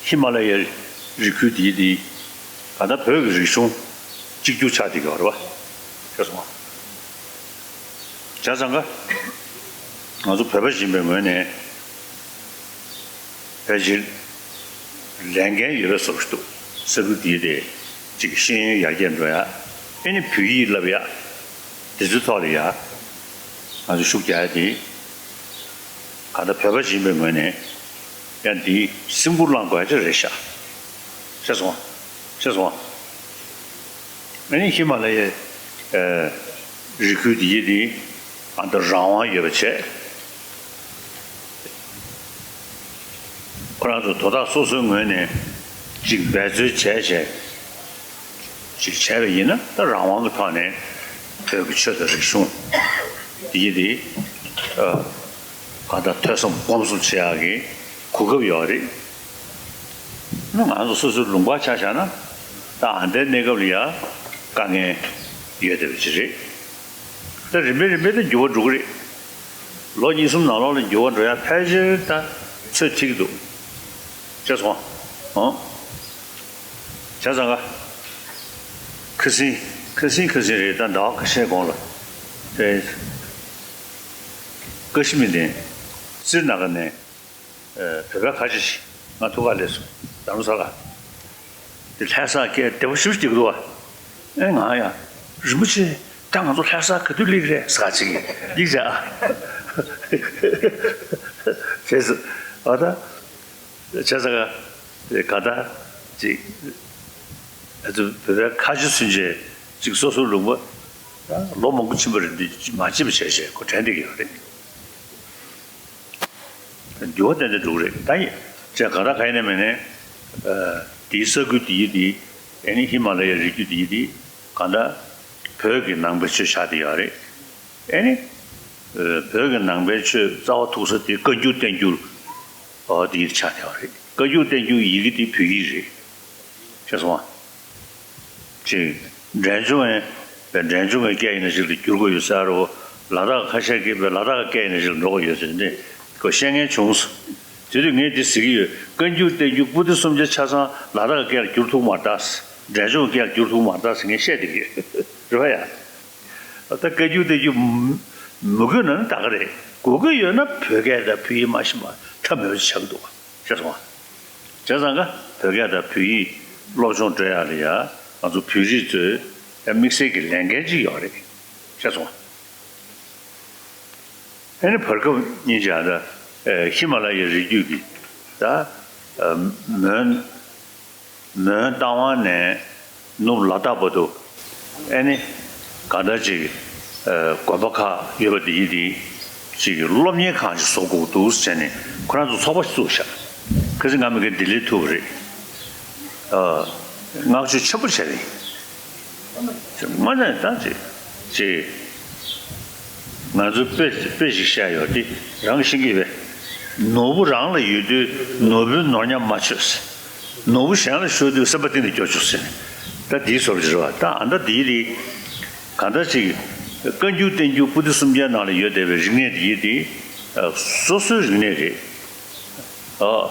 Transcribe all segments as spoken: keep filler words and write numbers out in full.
ཧི་མ་ལ་ཡའི་རི་ཁུལ་འདིའི་འདི་ག་ད་བོད་ཀྱི་རིག་གཞུང་གཅིག་གྱུར་ཆགས་བསྡད་ཀྱི་ཡོད་རེད་བ། ཤེས་སོང་ང་། བྱས་ཙང་ཀ་ང་ཚོ་བོད་པ་ཡིན་པའི་ངོས་ནས་ཕལ་ཆེར་ལས་འགན་ཡོད་པའི་བཟོ་ཞིག་འདུག་ས་ཁུལ་འདིའི་དེ་གཅིག་ཤེས་ཡོན་ཡར་རྒྱས་འགྲོ་ཡ། ཨེ་ནི་བོད་ཡིག་བསླབ་ཡ། དེ་ཚོའི་ཐོག་ལ་ཡ་ང་ཚོ་ཤུགས་རྒྱག་ཡ་དེ་ག་ད་བོད་པ་ཡིན་པའི་ངོས་ནས་ཡང་འདི་སེམས་ཁུར་བླངས་དགོས་ཡ་ཅིག་རེད་ཤག་ཤེས་སོང་ང་། ཤེས་སོང་ང་། ཨ་ནི་ཧི་མ་ལ་ཡའི་ཨ་རི་ཁུལ་འདི་ཡི་འདི་ཨ་ད་རང་དབང་ཡོད་པ་བྱས། ཁོ་རང་ཚོ་དོ་བདག་སོ་སོའི་ངོས་ནས་ཅིག་འབད་རྩོལ་བྱས་བྱས་ཅིག་བྱས་པ་ཡིན་ན། ད་རང་དབང་གི་ཐོག་ནས་བོད་ཀྱི་ཆོས་དང་རིག་གཞུང་འདི་ཡི་འདི་ཨ་ག་ད་ཐོས་བསམ་སྒོམ་གསུམ་བྱེད་ཡག་གི་གོ་སྐབས་ཡོད་རེད། ང་ཚོ་སོ་སོའི་ལུང་པ་ཆ་བཞག་ན་ད་ཨ་འདའི་གནས་སྐབས་ལ་ཡ་དཀའ་ངལ་ཡོད་བསྡད་པ་ཅིག་རེད། ད་རིམ་པས་རིམ་པས་ད་འགྱུར་བ་འགྲོ་གི་རེད། ལོ་གཉིས་གསུམ་ནང་ལོགས་ལ་འགྱུར་བ་འགྲོ་ཡ་ཕལ་ཆེར་ད་ཚོད་ཐིག་འདུག་ཤེས་སོང་ང་། ཨང་། བྱས་ཙང་ཀ་ཁ་སང་ཁ་སང་ཁ་སང་རེད། ད་ཟླ་བ་ཁ་ཤས་གོང་ལ་དེ་ཀ་ཤི་མི་དེ་སི་རི་ན་གར་ནས། ཨ་བོད་པའི་ཁ་ཆེ་ཞིག་ང་ཐུག་ག་སླེབས་སོང་། རྡ་རམ་ས་ལ། དེ་ལྷ་ས་སྐད་བདེ་པོ་ཞེ་པོ་ཅིག་འདུག་བ། ཨེ་ང་ཡང་རིན་པོ་ཆེ་ད་ང་ཚོ་ལྷ་ས་ག་དུས་སླེབས་རེད་ཟེར་ག་ཅིག་ཡིག་བྱ་ཨ། བྱས་ཙང་ཨ་ད་བྱས་ཙང་ག་ད་ཅིག་ཨ་ཚོ་བོད་པའི་ཁ་ཆེ་ཚུན་ཆད་ཅིག་སོ་སོའི་ལུང་པ་ད་ལོ་མང་པོ་ཕྱིན་པ་རེད། འདི་མ་ཕྱིན་པ་བྱས་བྱས་ཁོ་དྲན་བསྡད་ཀྱི་ཡོད་རེད། འགྱུར་བ་ཏན་ཏན་འགྲོ་གི་རེད། ད་ཡིན་ཅེས་ག་ར་ག་ཡིན་ནའི་མིན་ནའི་ཨ་དེའི་ས་ཁུལ་དེ་ཡི་དེ་ཨེ་ནི་ཧི་མ་ལ་ཡའི་རི་རྒྱུད་དེ་ཡི་དེ་གང་ལྟར་བོད་ཀྱི་ནང་པའི་ཆོས་ཆགས་བསྡད་ཡོད་རེད། ཨེ་ནི་ཨ་བོད་ཀྱི་ནང་པའི་ཆོས་རྩ་བ་ཐུག་ས་དེ་བཀའ་འགྱུར་བསྟན་འགྱུར་ཨོ་དེ་ཡི་ཆགས་བསྡད་ཡོད་རེད། བཀའ་འགྱུར་བསྟན་འགྱུར་ཡི་གེ་དེ་བོད་ཡིག་རེད། ཤེས་སོང་ང་། ཅིག་འབྲས་ལྗོངས་ཨེ། འབྲས་ལྗོངས་ཀྱི་སྐད་ཡིན་ན་ཞིག་ལ་བསྒྱུར་དགོས་ཡོད་ས་རེད། ལ་དྭགས་ཁ་ཤས་ཀྱིས་ལ་དྭགས་ཀྱི་སྐད་ཡིན་ན་ཞིག་ལ་འགྲོ་དགོས་ཡོད་ཟེར་ནས་ཁོ་བཤད་མཁན་བྱུང་སོང་། དེ་དུས་ངས་འདི་ཟེར་གྱི་ཡོད། བཀའ་འགྱུར་བསྟན་འགྱུར་པོ་ཏི་སུམ་བརྒྱ་ཆ་ཚང་ལ་དྭགས་ཀྱི་སྐད་ལ་བསྒྱུར་ཐུབ་མ་རེད་ད། འབྲས་ལྗོངས་ཀྱི་སྐད་ལ་བསྒྱུར་ཐུབ་མ་རེད་ད་ཟེར་ངས་བཤད་བསྡད་ཀྱི་ཡོད་རེད་བ་ཡ། ད་བཀའ་འགྱུར་བསྟན་འགྱུར་མི་དགོས་ན་ནི་ད་ག་རེད། དགོས་ཀྱི་ཡོད་ན་བོད་སྐད་དང་བོད་ཡིག་མ་ཤེས་པ་ཐབས་མེད་པ་ཆགས་ཀྱི་འདུག་བ། ཤེས་སོང་ང་། བྱས་ཙང་ཀ་བོད་སྐད་དང་བོད་ཡིག་སློབ་སྦྱོང་སྤྲོད་ཡག་ལ་ཡ་ང་ཚོ་བོད་རིགས་ཚོས་ཡ་དམིགས་བསལ་གྱི་ལས་འགན་ཅིག་ཡོད་རེད། ཤེས་སོང་ང་། ཨ་ནི་བར་སྐབས་སྙིང་རྗེ་ད་ཧི་མ་ལ་ཡའི་རི་རྒྱུད་ཀྱི་ད་མོན་མོན་རྟ་དབང་ནས་ནུབ་ལ་དྭགས་བར་དུ་ཨེ་ནི་གང་ལྟར་ཅིག་ཨ་དགོན་པ་ཁག་ཡོད་པ་དེ་ཡིན་དེ་ཅིག་སློབ་གཉེར་ཁང་ཅིག་བཟོ་དགོས་འདུག་ཟེར་ནས་ཁོ་རང་ཚོ་ཚོགས་པ་ཞིག་བཙུགས་ཤག་ཁ་སང་ང་མི་ཀའི་ལྡི་ལི་ཐུག་པ་རེད། ཨ་བསྔགས་བརྗོད་ཆེན་པོ་བྱས་རེད། དངོས་གནས་ད་ཅིག་ཅིག་ང་ཚོའི་དཔེ་དཔེ་ཞིག་བཤད་ཡོད་དེ་རང་གིས་ཤེས་ཀྱི་རེད། ནོར་བུ་རང་ལ་ཡོད་དུས་ནོར་བུའི་ནོར་ཉམས་མ་ཆོད། ནོར་བུ་གཞན་ལ་ཤོར་དུས་སེམས་པ་གཏིང་ནས་སྐྱོ་བཅུག་ཟེར་ནས་ད་འདིའི་བཟོ་འདྲ་རེད་བ། ད་ཨ་མདའ་འདིའི་རིགས་གང་ལྟར་ཅིག་བཀའ་འགྱུར་བསྟན་འགྱུར་པོ་ཏི་སུམ་བརྒྱ་ནང་ལ་ཡོད་བསྡད་པའི་རིག་གནས་འདིའི་དེ་སོ་སོའི་རིག་གནས་རེད། ཨ།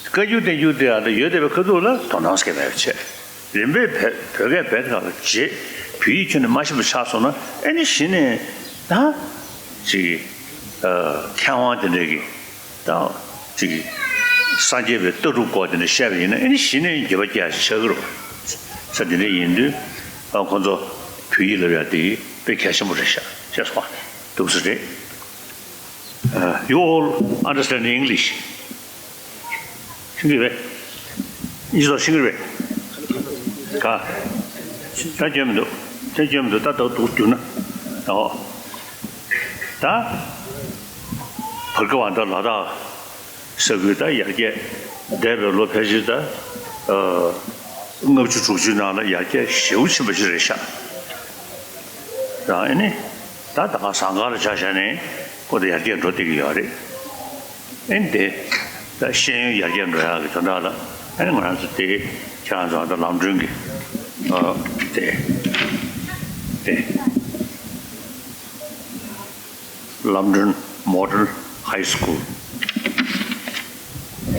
བཀའ་འགྱུར་བསྟན་འགྱུར་དེ་ཨ་ད་ཡོད་བསྡད་པའི་ཁ་ཐུག་ལ་དོ་སྣང་སྐྱེ་མེད་པ་བྱས། རིམ་པས་བོད་བོད་སྐད་བེད་ཐག་ལ་བརྗེད། བོད་ཡིག་ཁྱོན་ནས་མ་ཤེས་པ་ཆགས་སོང་ན་ཨེ་ནི་གཞི་ནས་ད་ཅིག་ཨ་མཁས་དབང་དེ་འདྲས་ཀྱིས་ད་ཅིག་སངས་རྒྱས་པའི་ལྟ་གྲུབ་སྐོར་དེ་འདྲ་བཤད་པ་ཡིན་ན་ཨེ་ནི་གཞི་ནས་འགྱོད་པ་སྐྱེ་ཡ་ཆགས་ཀྱི་རེད། ས་དེ་འདྲ་ཡིན་དུས་ཨ་ཁོང་ཚོ་བོད་ཡིག་ལབ་ཡ་དེ་དཔེ་གལ་ཆེན་པོ་རེད་ཤག་ཤེས་སོང་ང་། འདུག་སེ་རེད། Uh, you all understand English? ཤེས་ཀྱི་རེད། ཨིན་ཇི་ཤེས་ཀྱི་རེད། ག་ད་སྐྱོན་མི་འདུག་ད་སྐྱོན་མི་འདུག་ད་ད་འདུག་བསྒྱུར་ན། ཨོ། ད་བར་སྐབས་ཨ་ད་ལ་དྭགས་ས་ཁུལ་ད་ཡར་རྒྱས་འདས་པའི་ལོ་ཕལ་ཆེར་ད་ཨ་ལྔ་བཅུ་དྲུག་ཅུའི་ནང་ལ་ཡར་རྒྱས་ཞེ་པོ་ཕྱིན་པ་ཞིག་རེད་ཤག་རང་ཨེ་ནི་ད་ད་ག་ཟངས་དཀར་ལ་ཆ་བཞག་ནས་ཁོ་ད་ཡར་རྒྱས་འགྲོ་བསྡད་ཀྱི་ཡོད་རེད། ཨེ་ནི་དེ་ད་ཤེས་ཡོན་ཡར་རྒྱས་འགྲོ་ཡག་གི་དོན་དག་ལ་ཨེ་ནི་ང་རང་ཚོ་དེ་ཁྱེད་རང་ཚོ་ད་ལམ་གྲོན་གྱི་ཨ་དེ་དེ་ལམ་གྲོན་Model High School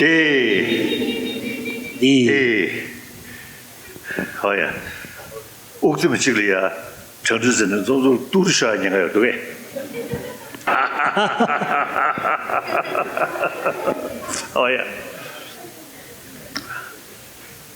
དེ། འདི། ཨོ་ཡ། དབུགས་རིང་པོ་གཅིག་ལ་ཡ། གྲ་སྒྲིག་ཟེར་ནས་ཙོག་ཙོག་ཏུར་ཤ་ཉན་ག་ཡོད་འདུག་གས། ཨོ་ཡ།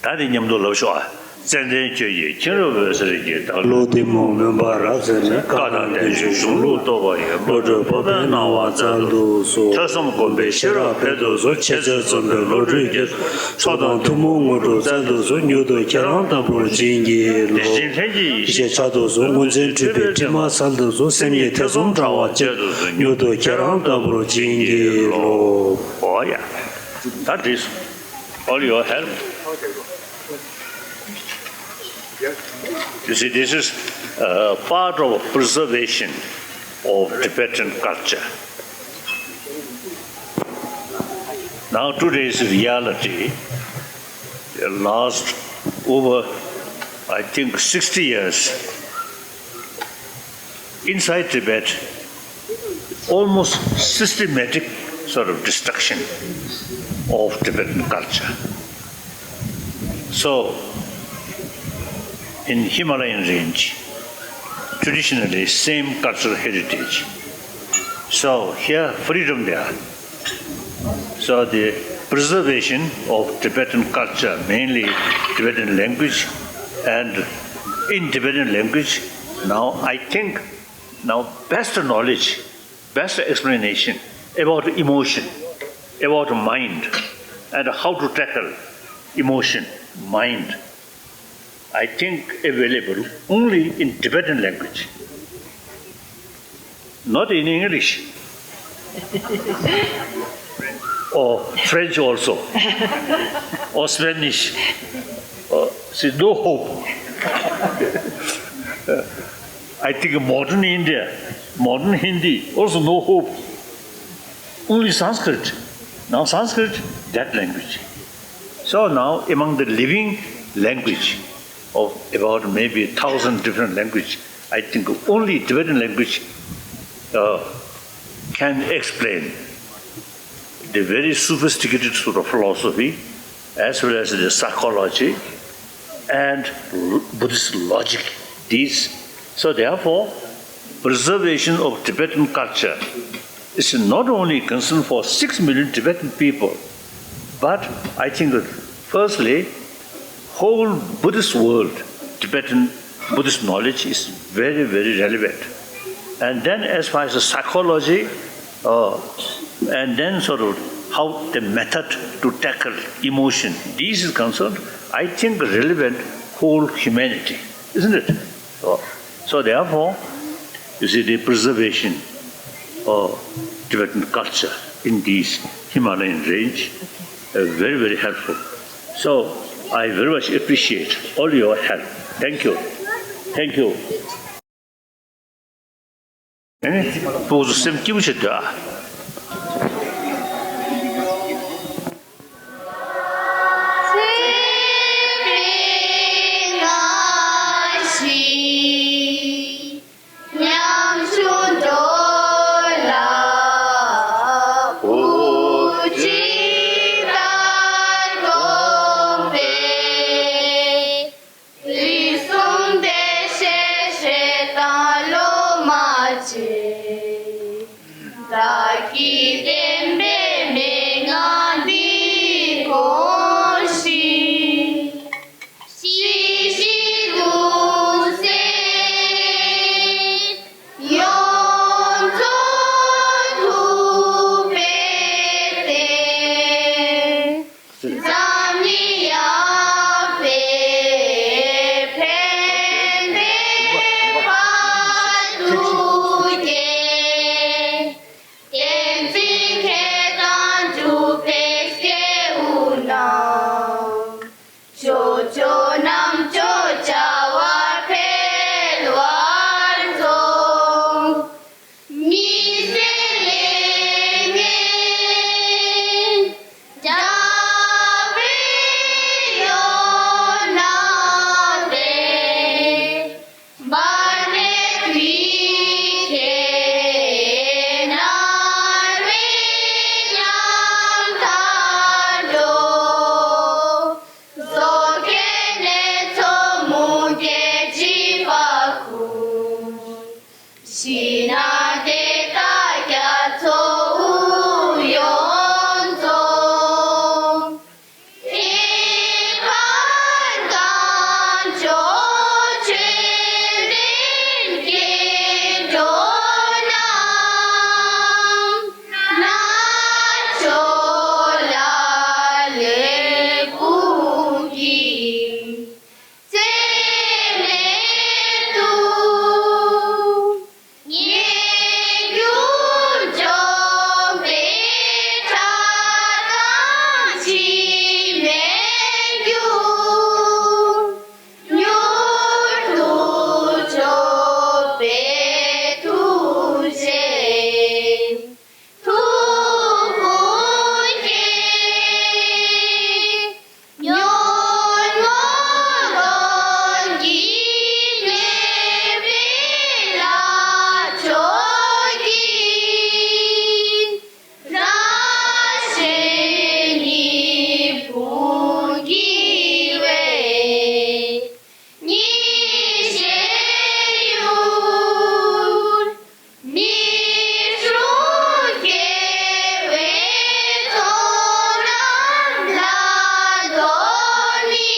ད་དེ་མཉམ་དུ་ལབ་ཤོག་ཨ། ཙན་དན་ཁྱོད་ཀྱིས་མཁྱེན་རབ་འོད་ཟེར་གྱིས་བདག་བློ་གཏི་མུག་མུན་པ་རབ་བསལ་ནས། བཀའ་དང་བསྟན་བཅོས་གཞུང་ལུགས་རྟོགས་པ་ཡི། བློ་གྲོས་སྤོབས་པའི་སྣང་བ་སྩལ་དུ་གསོལ། ཐོས་བསམ་སྒོམ་པའི་ཤེས་རབ་འཕེལ་དུ་གསོལ། འཆད་རྩོད་རྩོམ་པའི་བློ་གྲོས་རྒྱས། ཚོགས་དང་ཐུན་མོང་དངོས་གྲུབ་སྩལ་དུ་གསོལ། མྱུར་དུ་ཁྱེད་རང་ལྟ་བུར་བྱིན་གྱིས་རློབས། དེ་བཞིན་ལྷན་སྐྱེས་ཡེ་ཤེས་འཆར་དུ་གསོལ། མངོན་མཚན་སྤྲུལ་པའི་དྲི་མ་སེལ་དུ་གསོལ། སེམས་ཉིད་ཐེ་ཚོམ་དྲ་བ་བཅད་དུ་གསོལ། མྱུར་དུ་ཁྱེད་རང་ལྟ་བུར་བྱིན་གྱིས་རློབས། ཨོ་ཡ། That is all your help. You see, this is uh, part of preservation of Tibetan culture. Now, today's reality, the last over, I think, sixty years, inside Tibet, almost systematic sort of destruction of Tibetan culture. So, in Himalayan range, traditionally same cultural heritage. So here, freedom there. So the preservation of Tibetan culture, mainly Tibetan language, and in Tibetan language, now I think now best knowledge, best explanation about emotion, about mind, and how to tackle emotion, mind, I think available only in Tibetan language, not in English or French also, or Spanish. Uh, see, no hope. I think modern India, modern Hindi, also no hope. Only Sanskrit. Now Sanskrit, that language. So now among the living language of about maybe a thousand different language, I think only Tibetan language uh, can explain the very sophisticated sort of philosophy as well as the psychology and Buddhist logic. These, so therefore, preservation of Tibetan culture is not only concern for six million Tibetan people, but I think that firstly, whole Buddhist world, Tibetan Buddhist knowledge is very, very relevant. And then as far as the psychology, uh, and then sort of how the method to tackle emotion, this is concerned, I think relevant whole humanity, isn't it? So, so therefore, you see, the preservation of Tibetan culture in these Himalayan range uh, very, very helpful. So I very much appreciate all your help. Thank you. Thank you. ཨེ། སྤུ་གུ་ཚོ་སེམས་སྐྱིད་པོ་བྱེད་དུས་ཨ། ཉམ་ཆུང་འགྲོ་ལ་དབུགས་གཅིག་ལྟར་སྒོམ་པས། རིགས་གསུམ་བདེ་གཤེགས་སྲས་དང་སློབ་མ་བཅས། བདག་གིས་བསྟན་པའི་མན་ངག་འདི་དགོངས་ཤིང་། ཤེས་བཞིན་དུ་གསལ། ཡོངས་རྫོགས་ཐུབ་པའི་བསྟན། འཛམ་གླིང་ཡངས་པའི་ཕན་བདེའི་དཔལ་དུ་སྐྱེ། བསྟན་འཛིན་ ཁྲིད་ན་དེ་དག་རྒྱ་མཚོ་དབུས་ཡོངས་རྫོགས། ཁྱད་པར་གངས་ལྗོངས་ཆོས་འབྲེལ་སྐྱེ་འགྲོ་རྣམས། རྣལ་འབྱོར་ལ་ལས་ཀུན་གྱི་ཚད་མེད་དུ། ཉེ་འགྱུར་འཇོམས་པའི་ཕྲག་དང་འཆི་མེད་འགྱུར། མྱུར་དུ་འཇོམས་པའི་ཐུགས་རྗེ། ཐུགས་དགོངས་ཀྱིས། ཉོན་མོངས་གདོན་གྱིས་མནན་པའི་ལྷ་མཆོག་གིས། རང་གཞན་གཉིས་ཕུང་བགྱི་བའི་ཉེས་ཤེས་ཡུལ། མི་འཁྲུགས་རྒྱལ་བའི་ཚོགས་རྣམས་ལ་གདོན་མི་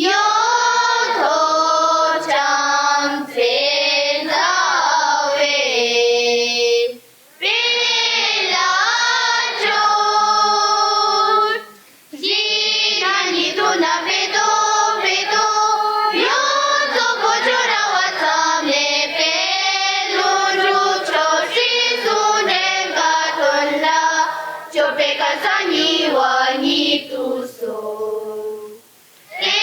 གཡོ་ཐོབ། བྱམས་བརྩེ་མཛའ་བའི་དཔལ་ལ་སྤྱོད། གཞི་ན་ཉིད་དུ་ན་བེ་ཏོ་བེ་ཏོ། ཡོངས་རྫོགས་གོ་ཆོད་ར་བ་ཙམ་ལས་པའི། ཀླུ་སྒྲུབ་ཆོས་སྲིད་ཟུང་འབྲེལ་དགའ་སྟོན་ལ། སྐྱོབ་པའི་གར་ས་གཉིས་པ་ཉིད་དུ་སོང་། དེ་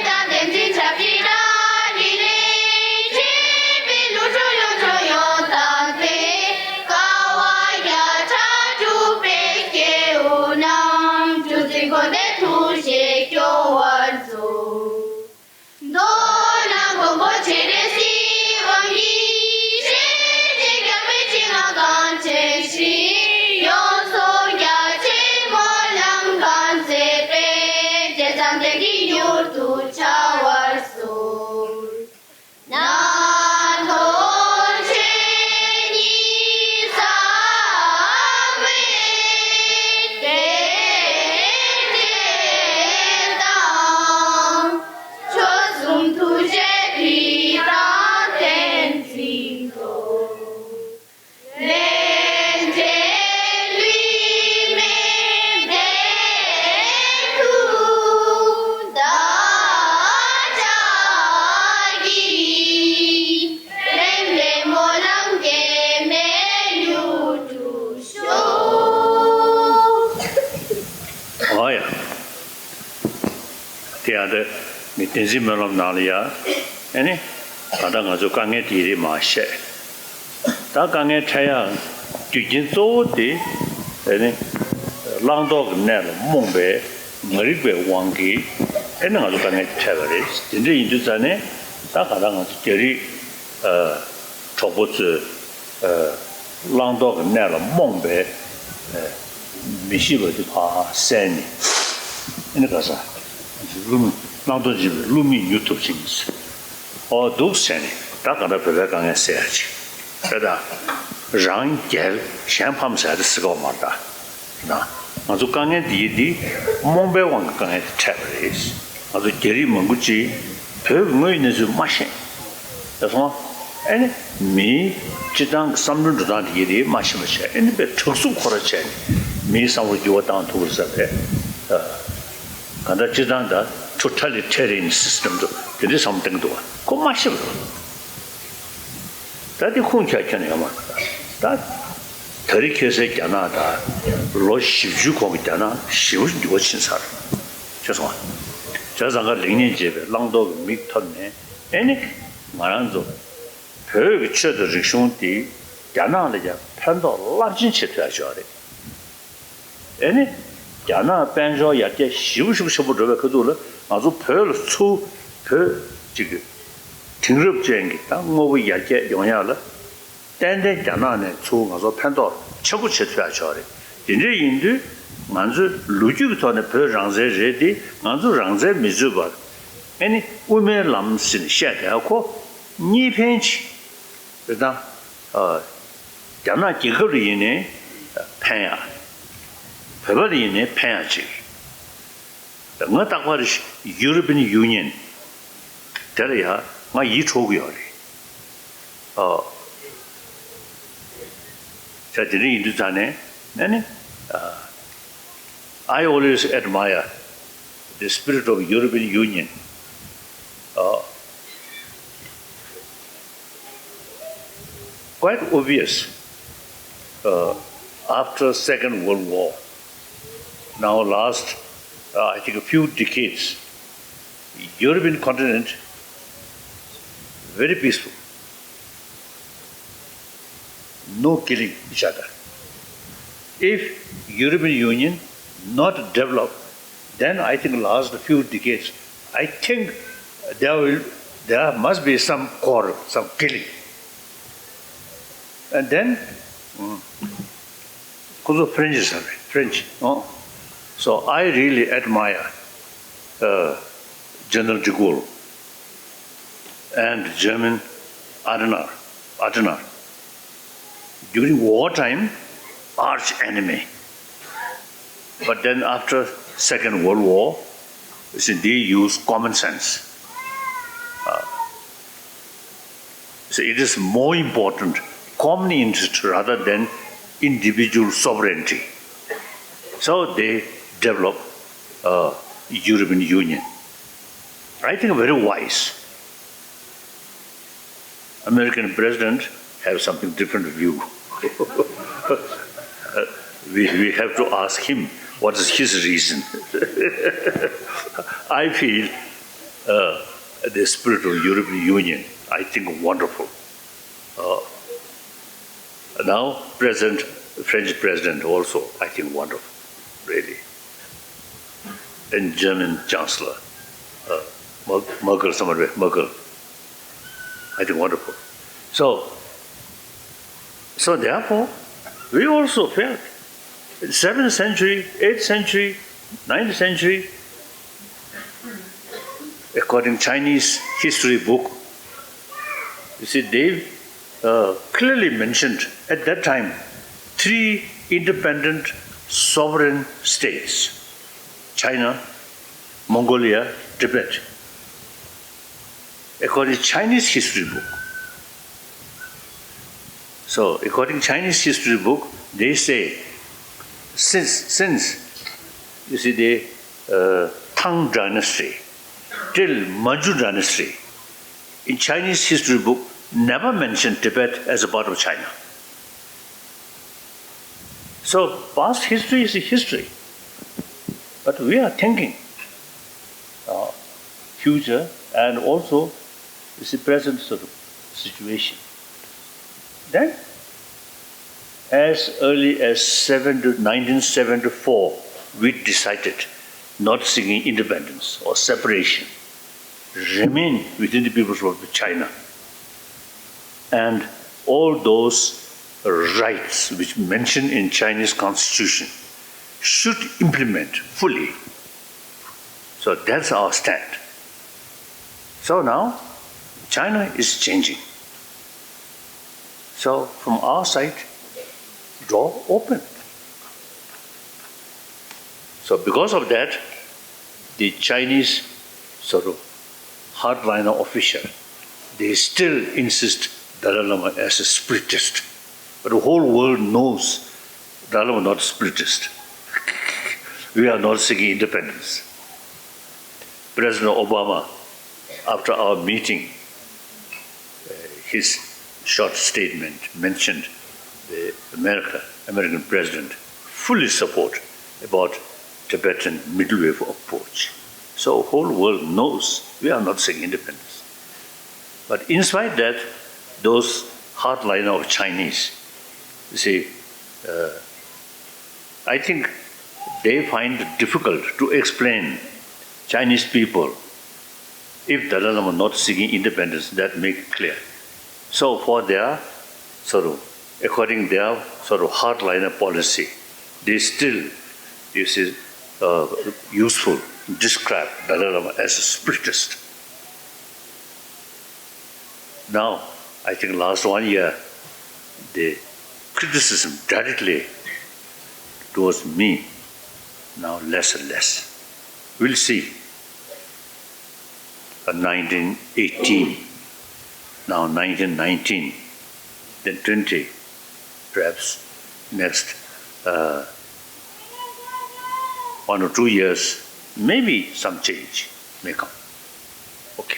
དང་བསྟན་འཛིན་ཆབ་ཀྱི་ར་རི་ལས། ཆེ་བའི་ཀླུ་སྒྲུབ་ཡོངས་སྐྱོབ་ཡོན་ཏན་ཏེ། དཀའ་བ་རྒྱ་ཆེར་སྒྲུབ་པའི་སྐྱེ་བོ་རྣམས། རྒྱུད་འཛིན་དགོན་སྡེ་ཐུགས་རྗེས་སྐྱོང་བར་མཛོད། མདོར་ན་མགོན་པོ་སྤྱན་རས་གཟིགས་དབང་གིས། ཞེས་བྱས་རྒྱལ་བའི་བྱིན་རླབས་གང་ཆེ་ཞིང་། ཡོངས་སུ་རྒྱ་ཆེའི་སྨོན་ལམ་གང་མཛད་པའི། རྗེས་བསམ་དེ་ཉིད་མྱུར་དུ་འཆར་བར་གསོལ། ན་མདོ་ཆོས་ཉིད་གསང་བའི་རྟེན་འབྲེལ་དང་། ཆོས་གསུམ་ཐུགས་རྗེའི་ཁྲིད་དང་བསྟན་འཛིན་སྟོབས། ལས་འབྲས་ལུས་མེད་བདེན་མཐུ་བདག་ཅག་གིས། དྲན་པའི་སྨོན་ལམ་གེགས་མེད་མྱུར་དུ་ཤོག་ཨོ་ཡ། དེ་ཡང་དེ་ནི་བསྟན་འཛིན་སྨོན་ལམ་ནང་ལ་ཡ། ཨེ་ནི། ད་ལྟ་ང་ཚོ་དཀའ་ངལ་དེ་རིགས་མར་བཤད། ད་དཀའ་ངལ་འཕྲད་ཡ་རྒྱུ་རྐྱེན་གཙོ་བོ་དེ། ཨེ་ནི། བླང་དོར་གྱི་གནས་ལ་རྨོངས་པའི་མ་རིག་པའི་དབང་གིས། ཨེ་ནི་ང་ཚོ་དཀའ་ངལ་འཕྲད་པ་རེད། དེ་འདྲ་ཡིན་དུས་ཙང་ནས་ད་ག་ད་ང་ཚོ་རྒྱ་རིགས། གྲོགས་པོ་ཚོས། བླང་དོར་གྱི་གནས་ལ་རྨོངས་པའི། མི་ཤེས་པ་དེ་ཕར་བསལ་ནས། ཨེ་ནི་ག་ས། བློ་མིག་བླང་དོར་འབྱེད་པའི་བློ་མིག་མྱུར་ཐོབ་ཕྱིན། ཨོ་འདུག་ཟེར་ནས་ད་ག་འདྲ་བོད་པའི་དཀའ་ངལ་སེལ་ཡ་ཅིག་རེད་ད། རང་རྒྱལ་གཞན་ཕམ་ཟེར་ཡ་དེ་སྲིད་ཀྱི་ཡོད་མ་རེད་ད། ང་ཚོ་དཀའ་ངལ་འདི་ཡི་འདི་རྨོངས་པའི་དབང་གིས་དཀའ་ངལ་དེ་འཕྲད་པ་རེད། ང་ཚོ་རྒྱ་རིགས་མང་པོ་ཅིག་བོད་ཀྱི་དངོས་ཡོད་གནས་ཚུལ་མ་ཤེས། ཡ་སོང་ཨ་ནི་མིའི་སྤྱིར་བཏང་གི་བསམ་བློའི་འགྲོ་སྟངས་དེ་ཡི་དེ་མ་ཤེས་པ་བྱས་ཨ་ནི་དཔེ་དྲག་རྩུབ་ཁོ་ར་བྱས་ནས་མིའི་བསམ་བློ་འགྱུར་བ་བཏང་ཐུབ་པ་རེད་ཟེར་བས། ག་འདྲ་སྤྱིར་བཏང་ད་ཁྲོ་ཁྲ་ལི་ཁྲེ་རེ་ནི་སིས་ཊེམ་དུ་དེ་འདྲའི་བསམ་བློ་གཏོང་གི་འདུག་བ་ཁོ་མ་ཤེས་པ་རེད། ད་དེ་ཁུངས་འཁྱོལ་ཁྱོན་ནས་ཡོད་མ་རེད། ད་ད་རེས་ཁ་སང་རྒྱ་ནག་ད་ལོ་བཞི་བཅུའི་གོང་གི་རྒྱ་ནག་ཞེ་པོ་འགྱུར་བ་ཕྱིན་ཚར། ཤེས་སོང་ང་། བྱས་ཙང་ཀ་ལེགས་ཉེས་འབྱེད་པའི་བླང་དོར་གྱི་མིག་ཐོབ་ནས་ཨེ་ནི་ང་རང་ཚོ་བོད་ཀྱི་ཆོས་དང་རིག་གཞུང་དེ་རྒྱ་ནག་ལ་ཡང་ཕན་ཐོགས་རླབས་ཆེན་བྱེད་ཐུབ་ཡ་ཆོག་རེད། ཨེ་ནི། རྒྱ་ནག་དཔལ་འབྱོར་ཡར་རྒྱས་ཞེ་པོ་ཞེ་པོ་ཆེན་པོ་འགྲོ་བའི་ཁ་ཐུག་ལ་ང་ཚོ་བོད་ལ་ཚུར་བོད་ཅིག་གི་དེང་རབས་ཅན་གྱི་ད་དངོས་པོ་ཡར་རྒྱས་ཡོང་ཡ་ལ་ཏན་ཏན་རྒྱ་ནག་ནས་ཚུར་ང་ཚོ་ཕན་ཐོགས་ཆེན་པོ་བྱེད་ཐུབ་ཡ་ཆོག་རེད། དེ་འདྲ་ཡིན་དུས་ང་ཚོའི་ལོ་རྒྱུས་ཀྱི་ཐོག་ནས་བོད་རང་བཙན་རེད་དེ་ང་ཚོ་རང་བཙན་མི་རྩོད་པར་ཨེ་ནི་དབུ་མའི་ལམ་ཟེར་ནས་བཤད་བསྡད་ཡ་ཁོ་གཉིས་ཕན་ཅིག་དེ་དང་། ཨ། རྒྱ་ནག་རྒྱལ་ཁབ་ལ་ཡིན་ནའི་ཕན་ཡག་བོད་པ་ལ་ཡིན་ནའི་ཕན་ཡག་ཅིག་ང་རྟག་པར་European Union དེ་ལ་ཡང་ང་ཡིད་འཕྲོག་གི་ཡོད་རེད། ཨོ། ས་དེ་འདྲ་ཡིན་དུས་ཙང་ནས་ཨ་ནི། ཨ། I always admire the spirit of European Union. ཨོ། Quite obvious, uh, after Second World War, now last, uh, I think, a few decades, European continent very peaceful, no killing each other. If European Union not developed, then I think last few decades, I think there will, there must be some quarrel, some killing. And then, mm, ཁོ་ཚོ་French ས་རེད། French. ཨོ། So I really admire, uh, General de Gaulle and German Adenauer. Adenauer. During wartime, arch enemy. But then after Second World War, you see, they use common sense. Uh, so it is more important common interest rather than individual sovereignty. So they develop, uh, European Union. I think very wise. American president have something different view. Uh, we, we have to ask him what is his reason. I feel, uh, the spirit of European Union, I think, wonderful. Uh, now, President, French President also, I think, wonderful, really. And German Chancellor, uh, Mer-, Merkel, somebody, Merkel. I think wonderful. So, so therefore, we also felt seventh century, eighth century, ninth century, according Chinese history book, you see, they, uh, clearly mentioned at that time three independent sovereign states: China, Mongolia, Tibet. According Chinese history book. So, according Chinese history book, they say, since, since, you see, the, uh, Tang dynasty till Manchu dynasty, in Chinese history book, never mentioned Tibet as a part of China. So, past history is history, but we are thinking, uh, future and also, you see, present sort of situation. Then, as early as seven to nineteen seventy-four, we decided not seeking independence or separation, remain within the People's Republic of China. And all those rights which mentioned in Chinese constitution should implement fully. So that's our stand. So now, China is changing. So from our side, door open. So because of that, the Chinese sort of hardliner official, they still insist Dalai Lama as a spiritist. But the whole world knows Dalai Lama not spiritist. We are not seeking independence. President Obama, after our meeting, uh, his short statement mentioned the America, American president fully support about Tibetan middle way of approach. So whole world knows we are not seeking independence. But in spite that, those hardliner of Chinese, you see, uh, I think they find it difficult to explain Chinese people if Dalai Lama not seeking independence, that make it clear. So for their sort of, according their sort of hardliner policy, they still, you see, uh, useful, describe Dalai Lama as a spiritist. Now, I think last one year, the criticism directly towards me, now less and less. We'll see. Uh, nineteen eighteen, now nineteen nineteen, then twenty, perhaps next uh, one or two years, maybe some change may come. Okay.